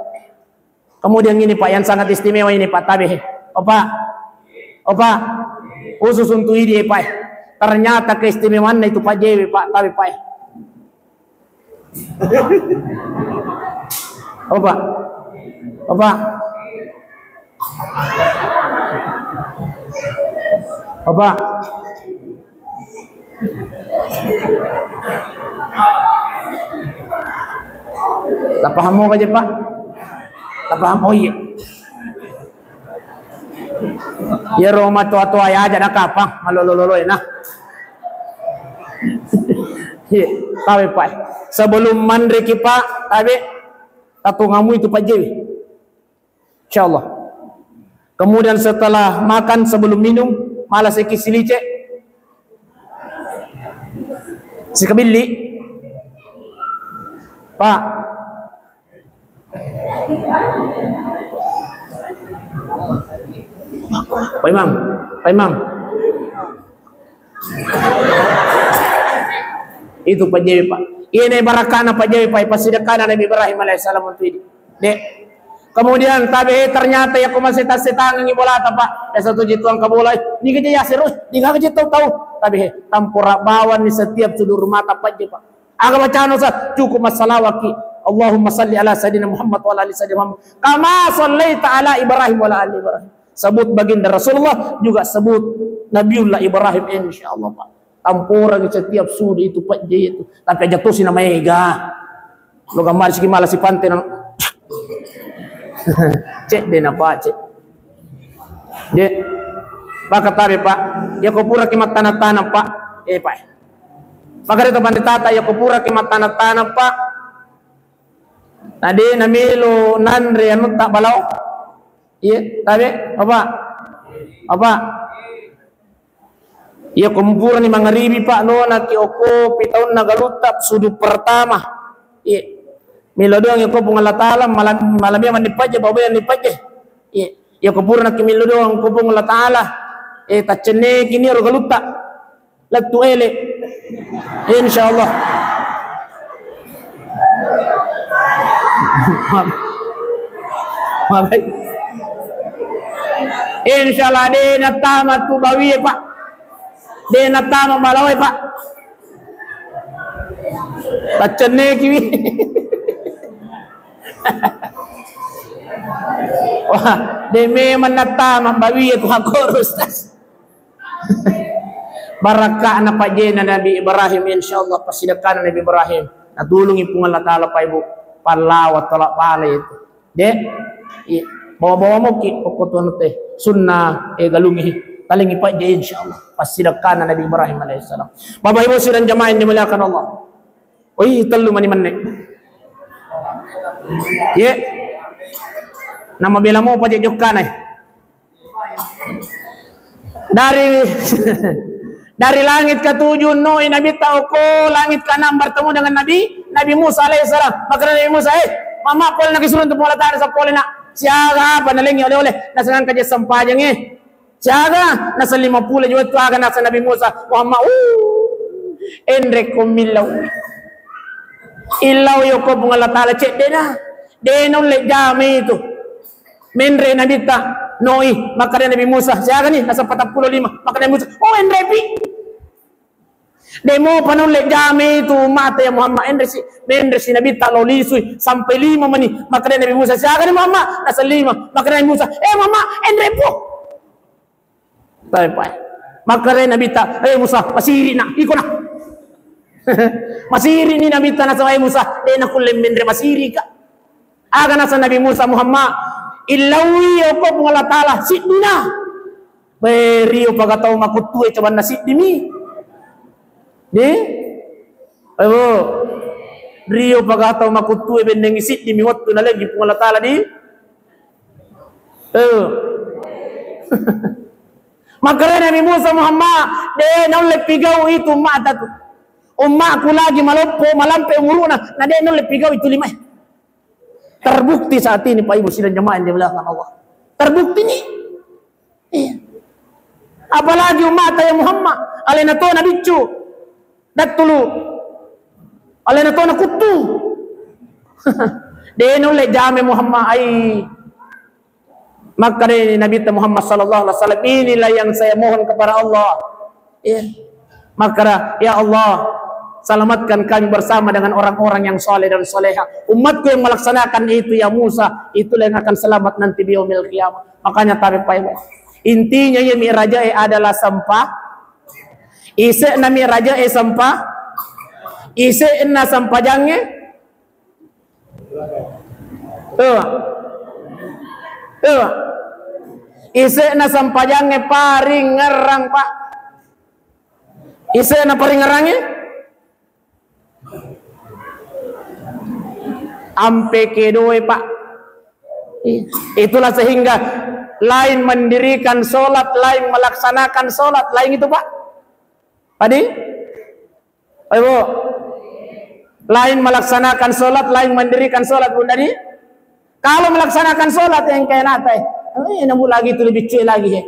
Kemudian ini, Pak, yang sangat istimewa ini, Pak, tabe. Opa. Opa. Khusus untuk ini, Pak. Ternyata keistimewaannya itu pajjewe, Pak, tabe, Pak. Opa. Opa. Opa. Tapahammu aja, Pak? Tapaham? Oh, iya. Iyaro matoa-toa ya aja nakapang, malolo-lolo ya, nah. Iya, tabe, Pak. Sebelum manreki, Pak, tabe, tatungamu itu pajjewe. Insya Allah. Kemudian setelah makan, sebelum minum, mala seki silice. Sikabilli. Pak. Pak Imam, Pak Imam. Itu pajjewe, Pak. Iyana barakka'na pajjewe, Pak, pasidekkana Nabi Ibrahim alaihissalam untuk ini. Dek. Kemudian tabe, ternyata ya, ko maseta-setangengi bolata, Pak. Biasa tu jituang ke bola, eh, ni gaji yasir, eh, ni gaji tau-tau. Tabe, tampura bawanni setiap sudut rumah, Pak, pajje, Pak. Aga bacana, Ustaz? Cukup massalawaki. Allahumma salli ala Sayyidina Muhammad wa ala ali Sayyidina Muhammad. Kama sallaita ala Ibrahim wa ala ali Ibrahim. Sebut baginda Rasulullah, juga sebut Nabiullah Ibrahim, insya Allah, Pak. Tamporangi setiap sudah itu pajje itu. Tapi aja tosi na maega. Lo gambar siki mala sipante na. Cek de na, Pak, cek. De. Pak, katabe, Pak. Ya, ko pura ki mattana-tana, Pak. Eh, Pak. Makanya to panritata, iya ko puraki mattana-tana, Pak. Na de namelo nanre anutta balao. Iya, tabe, Bapak. Bapak. Iya ko purani mangaribi, Pak, nonaki okko pitaunna galutta sudu pertama. Iya. Melo doang ko Puang Allah Taala malam malam iya manni pajje, bawa iya manni pajje. Iya. Iya ko purana ki melo doang ko Puang Allah Taala. Eh, taccenneki ni ro galutta. Lettu ele. Insyaallah. Insyaallah de natama tu bawie, Pak. De natama balawe, Pak. Taccenneki wi. Wah, de memang natama bawie tu hakoro, Ustaz. Barakka'na pajjena Nabi Ibrahim, insyaallah, passidekkana Nabi Ibrahim. Natulungi Puang Allah Taala, Pak Ibu. Pallawa tolak pale itu. De, i-, bawa-bawa moki pokok tuan teh. Sunnah, eh, galungi. Talengi pajje, insyaallah. Passidekkana Nabi Ibrahim alaihissalam. Bapak Ibu sidang jamaah yang dimuliakan Allah. Oi, tellu mani menne. Ye. Nama bela mo pajak jokkana. Dari, dari langit ketujuh noi Nabi tauko, langit keenam bertemu dengan Nabi, Nabi Musa alaihissalam. Maka Nabi Musa, eh, mama pole naki surun tu pola tadi sapole nak. Siaga apa nalengi oleh-oleh. Nasengan kaje sempajang, eh. Siaga nasa lima puluh juta tu aga nasa Nabi Musa, Muhammad, uh, enre ko millau. Illau yoko Puang Allah Taala ceddena. De naulle jame itu. Menre Nabitta Noi, maka de Nabi Musa, siaga ni nasa patappulo lima, maka Nabi Musa, oh, enre pi. Demo panaulle jame itu ummata ya Muhammad, enre si, menre si Nabitta lo lisui sampai lima mani. Maka de Nabi Musa, siaga ni Muhammad? Nasa lima. Maka de Nabi Musa, eh Muhammad, enre pu. Tabe pai. Maka de Nabitta, eh Musa, masiri na, iko na. Masiri ni Nabitta nasa, eh Musa, de nakulle menre masiri ka. Aga nasa Nabi Musa, Muhammad, illaui yoko Puang Allah Taala siddina. Be, rio pagatau makuttue cobanna siddimi. Di? Ayo. Rio pagatau makuttue bennengi siddimi wettu naleggi Puang Allah Taala di. Ayo. Makkarena Nabi Musa, Muhammad, de naulle pigau itu ummata tu. Ummaku lagi maloppo, malampe umuruna, na de naulle pigau itu lima. Terbukti saat ini, Pak Ibu sidang jemaah yang dimuliakan Allah. Terbukti ni. Iya. Apalagi ummata ya Muhammad, alena tona biccu. Dattulu. Alena tona kuttu. De nulle jame Muhammad ai. Maka de Nabi Muhammad sallallahu alaihi wasallam, inilah yang saya mohon kepada Allah. Iya. Maka, ya Allah, selamatkan kami bersama dengan orang-orang yang saleh dan saleha. Umatku yang melaksanakan itu, ya Musa, itulah yang akan selamat nanti di yaumil qiyamah. Makanya tabe pai. Intinya ya mi'rajae adalah sempah. Ise'na mi'rajae sempah. Ise'na sempajangnge. Tuh. Tuh. Ise'na sempajangnge paringerrang, Pak. Ise'na paringerrangnge ampe kedoe, Pak. Itulah sehingga lain mendirikan sholat, lain melaksanakan sholat, lain itu, Pak. Tadi? Ayo, Bu. Lain melaksanakan sholat, lain mendirikan sholat, Bunda di. Kalau melaksanakan sholat yang kayak nata, eh, namu lagi itu lebih cuy lagi, ya.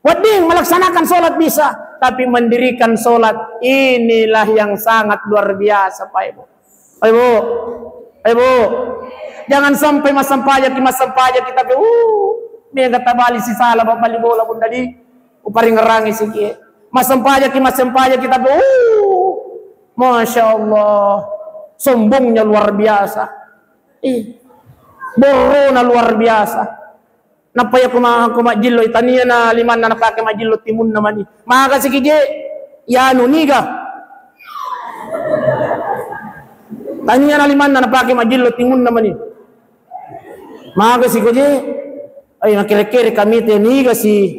Wedding melaksanakan sholat bisa, tapi mendirikan sholat inilah yang sangat luar biasa, Pak Ibu. Ayo, Bu. Ayo, Bu. Jangan sampai massempajaki, massempajaki, tapi, uh, mega tabali si salah, bali bola, Bunda di. Uparingerangi siki. Massempajaki, massempajaki, tapi, uh, Masya Allah. Sombongnya luar biasa. Ih. Borrona luar biasa. Nappa iya ko ma-, ko majjillo, tania na limanna napake majjillo timunna mani. Maga siki je, yanu niga. Tania na limanna napake majjillo timunna mani. Maga siko je, ai makere-kere kami te niga si,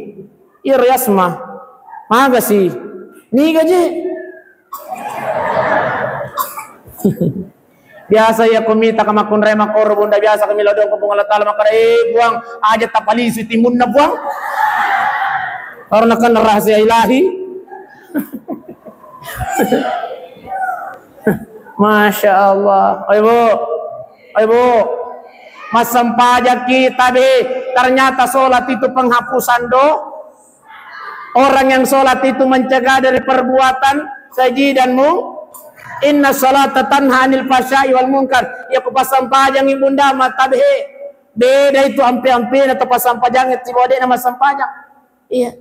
iya riasma. Maga si, niga je. Biasa iya ko mita ka makkunrai makkoro bunda, biasa kami lao doang ko Puang Allah Taala makkada, "Eh, Puang, aja tapalisu timunna, Puang." Karena kan rahasia ilahi. Masya Allah. Ayo, Bu. Ayo, Bu. Massempajang kita, be. Ternyata sholat itu penghapusan do. Orang yang sholat itu mencegah dari perbuatan keji dan mu. Inna sholata tanha anil fahsya'i wal munkar. Ya, ku passampajang ibunda mata, be. Beda itu ampe-ampe na to passampajang itu, de na massempajang. Iya.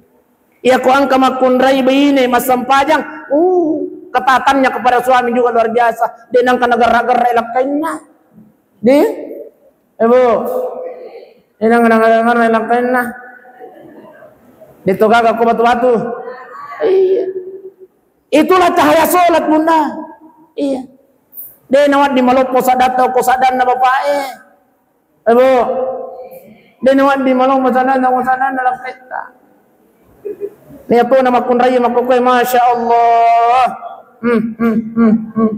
Iya, ko engka makkunrai baine massempajang, uh, ketatannya kepada suami juga luar biasa. De nangka nagerra-gerra lakkainna. De, eh, Bu. De nangka nagerra-gerra lakkainna. De to gaga ko batu-batu. Iya. Itulah cahaya sholat, Bunda. Iya. De nawaddi maloppo saddatta ko saddanna bapak e. Eh, Bu. De nawaddi malompo sanana, sanana lakketta. Nia pona makkunrai makkokkoe, Masya Allah. Hmm, hmm, hmm, hmm.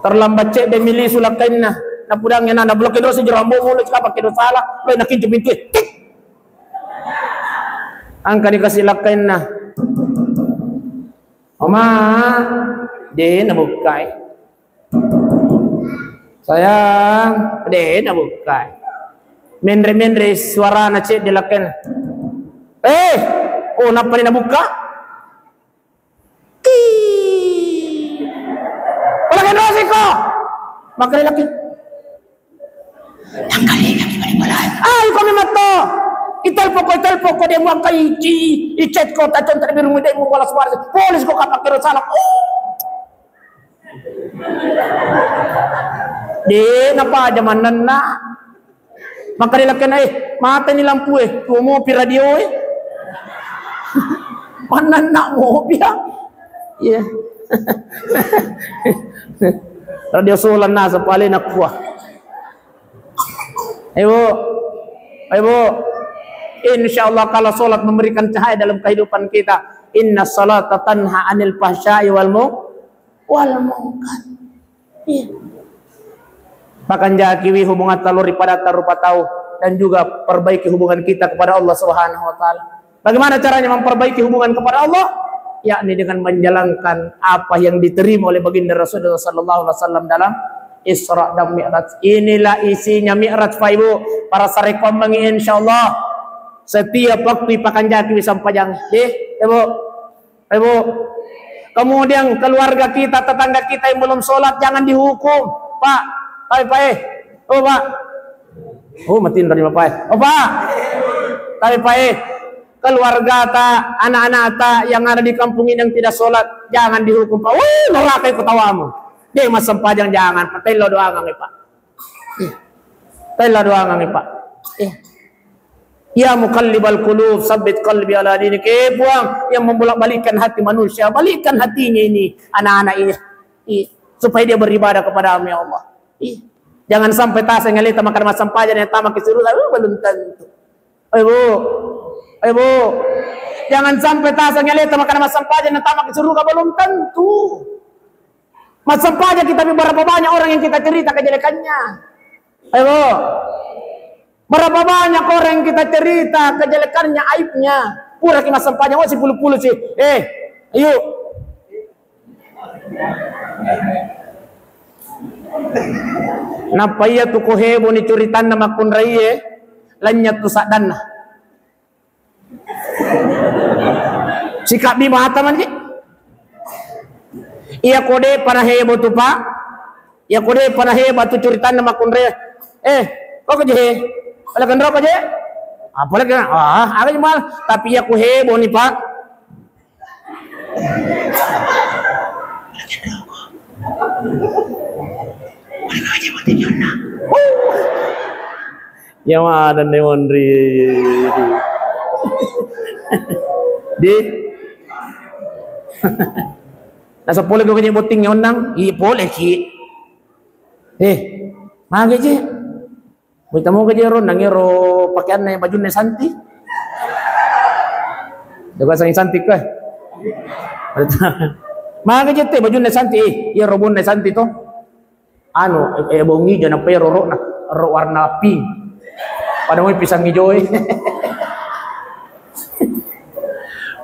Terlambat cedde mi lisu lakkainna. Napudangngi anana, blokke dosa jero ambo mulo, cika pakke dosa salah, lo nakincu pintu e. Tik. Angkani kasi lakkainna. Oma, de nabukkai. Sayang, de nabukkai. Menre-menre suarana cedde lakkainna. Eh, oh, nappani nabukka? Ih. Wala kenrosiko. Makkeda laki. Nangkalinga ki bali-balai. Ah, iko memang to. Itelpon ko, itelpon ko, de muangkai, i-, i-chat ko, taconta biru mu, de mu balas-balas. Polis ko kapake ro salah. Oh. De, napa aja manenna. Makkeda lakkainna, eh, matani lampue, tuo mopi radioe. Manenna mopi ya. Iya. Radio solanna sepale nakua. Ayo, Bu. Ayo, Bu. Insya Allah kalau sholat memberikan cahaya dalam kehidupan kita. Inna salata tanha anil fahsya'i wal mu-, wal munkar. Iya. Pakanjakiwi hubungan talo ri padatta rupa tau dan juga perbaiki hubungan kita kepada Allah Subhanahu wa Ta'ala. Bagaimana caranya memperbaiki hubungan kepada Allah? Yakni dengan menjalankan apa yang diterima oleh Baginda Rasulullah sallallahu alaihi wasallam dalam Isra dan Mi'raj. Inilah isinya Mi'raj, Pak Ibu, para sarekommengi, insya Allah. Setiap waktu ipakanjaki wi sampajang. Deh, Ibu. Ibu. Kemudian keluarga kita, tetangga kita yang belum sholat, jangan dihukum. Pak, Pak, Pak, eh. Oh, Pak. Oh, matinro ni Bapak, eh. Oh, Pak. Tapi, Pak, eh, keluarga ta, anak-anak ta yang ada di kampung ini yang tidak sholat, jangan dihukum, Pak. Wih, neraka ikut tawamu. Dia massempajang, jangan. Patello doangang, Pak. Iya. Patello doangang, Pak. Iya. Ya muqallibal qulub, sabbit qalbi ala dinik. Eh, Puang, yang membolak-balikkan hati manusia, balikkan hatinya ini, anak-anak ini. Iya. Supaya dia beribadah kepadamu, ya Allah. Iya. Jangan sampai taseng aleta makkeda massempajang yang tama ke surga, eh, belum tentu. Ayo, Bu. Ayo, Bu. Jangan sampai taseng aleta makkeda massempajang yang tama ke surga, belum tentu. Massempajang kita, tapi berapa banyak orang yang kita cerita kejelekannya? Ayo, Bu. Berapa banyak orang yang kita cerita kejelekannya, aibnya? Pura ki massempajang, oh, si pulu-pulu si. Eh, ayo. Nappa iya tu ko hebo ni curitanna makkunraie, lanynya tu saddanna. Sikabbi mata mani. Iya ko de pada hebo tu, Pak. Iya ko de pada hebo tu curitanna makkunraie. Eh, kok je he? Pada kenro ko je? Apalagi, ah, ada mal. Tapi iya ko hebo ni, Pak. Ya, mana nih, Mondri? Di? Nasa pole ko kenya botting nyonang? Iya, pole ki. Eh, mage je. Wita moga je ro, nangero pakeanna bajunna Santi. Jaga sangi Santi ko. Maga jette bajunna Santi, eh, iya robonna Santi to. Anu, eh, eh, bongi jana pe rorokna, ro warna pink. Pada mau pisang hijau, eh.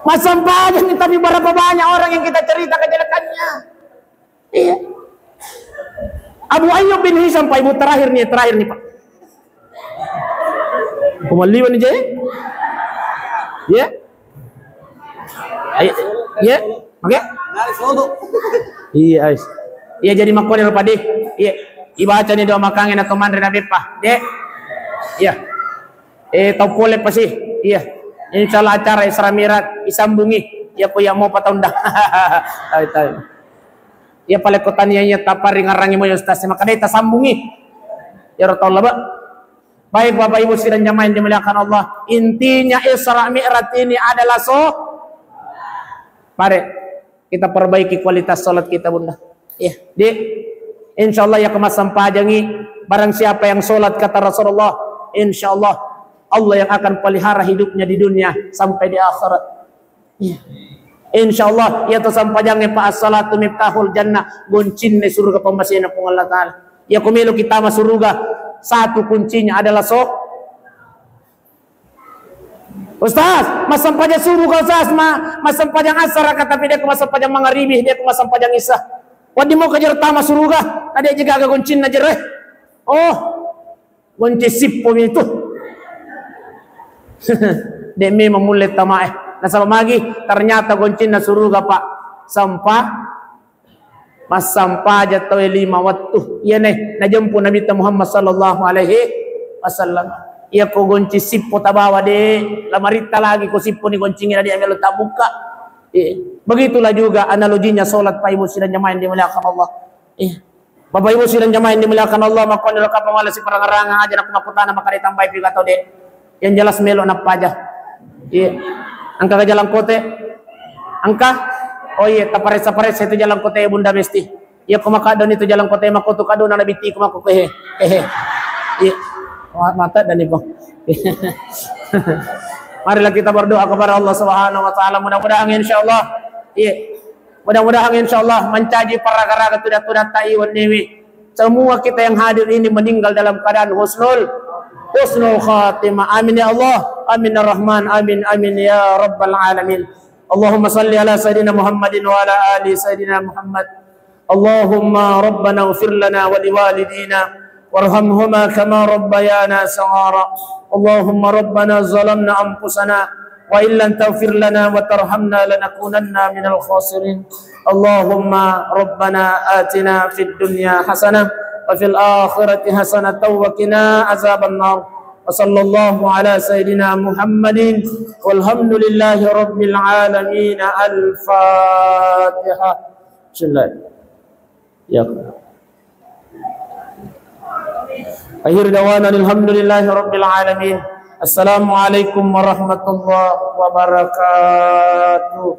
Massempajang, tapi berapa banyak orang yang kita cerita kejelekannya? Iya. Abu Ayyub bin Hisam, Pak Ibu, terakhir nih, terakhir nih, Pak. Pemaliwan aja, ya? Iya. Ayo, iya, oke? Iya, ais. Iya, jadi makkuwani ro, Pak, deh. Iya. Ibaca nih doa makange na to manre na beppa. Dek. Iya. Eh, tau pole pasi. Iya. Insya Allah acara Isra Mi'raj isambungi. Iya, ko iya mau patau nda. Tahu, tahu. Iya, pale kota nia iya taparingarangi mo ya Ustaz. Maka deh tasambungi. Ya ro tau laba. Baik, Bapak Ibu sidang jamaah yang dimuliakan Allah, intinya Isra Mi'raj ini adalah so-, mari kita perbaiki kualitas sholat kita, Bunda. Ya, di, insya Allah ya kemas sempajangi, barang siapa yang sholat kata Rasulullah, insya Allah Allah yang akan pelihara hidupnya di dunia sampai di akhirat. Iya. Insya Allah, iya to sampajangnge, Pak, as-salatu miftahul jannah, goncinna surga pammasena Puang Allah Ta'ala. Iya, ko melo kita masuk surga, satu kuncinya adalah so-, Ustaz, massempajang subuh ka Ustaz, ma-, massempajang asar ka, tapi dia ko massempajang mangaribi, dia ko massempajang isya. Waddi mau kejar tama suruga, ada juga aga goncinna jere. Oh, gonci sippo mi tu. Dek memang mulle tamae. Nasaba magi, ternyata goncinna suruga, Pak. Sampa, massampaja taue lima wattu. Iya ne, najempu Nabitta Muhammad sallallahu alaihi wasallam. Iya ko gonci sippo tabawa de, lamaritta lagi ko sippo ni goncingi na dia melo tabukka. Iya. Begitulah juga analoginya sholat, Pak Ibu sidang jamaah yang dimuliakan Allah. Iya. Bapak Ibu sidang jamaah yang dimuliakan Allah, makkuwani ro kapang wala siparangaranga aja nak makkutana maka ditambai piga tau de. Yang jelas melo nappaja. Iya. Engka ke jalan kote? Engka? Oh iya, taparessa-paressa itu jalan kote Bunda Besti. Iya, ko makadoni itu jalan kote, makko tu kadona nabi ti ko makko kehe. Kehe. Iya. Ma-, mata dan ibu. Marilah kita berdoa kepada Allah Subhanahu wa Ta'ala. Mudah-mudahan, insya Allah. Iya. Mudah-mudahan, insya Allah, mencaji para raga-raga tuda-tuda tai wennewi. Semua kita yang hadir ini meninggal dalam keadaan husnul, husnul khatimah. Amin ya Allah. Amin ya Rahman. Amin, amin ya Rabbal Alamin. Allahumma salli ala Sayyidina Muhammadin wa ala ali Sayyidina Muhammad. Allahumma Rabbana ighfir lana wa liwalidina warhamhuma kama rabbayana saghara. Allahumma Rabbana zalamna anfusana wa illam taghfir lana wa tarhamna lanakunanna minal khasirin. Allahumma Rabbana atina fid dunya hasanah wa fil akhirati hasanatan wa qina azaban nar. Wa sallallahu ala sayyidina Muhammadin walhamdulillahi rabbil alamin. Al-Fatihah. Bismillah. Ya. Akhir dawana alhamdulillahi rabbil alamin. Assalamualaikum warahmatullahi wabarakatuh.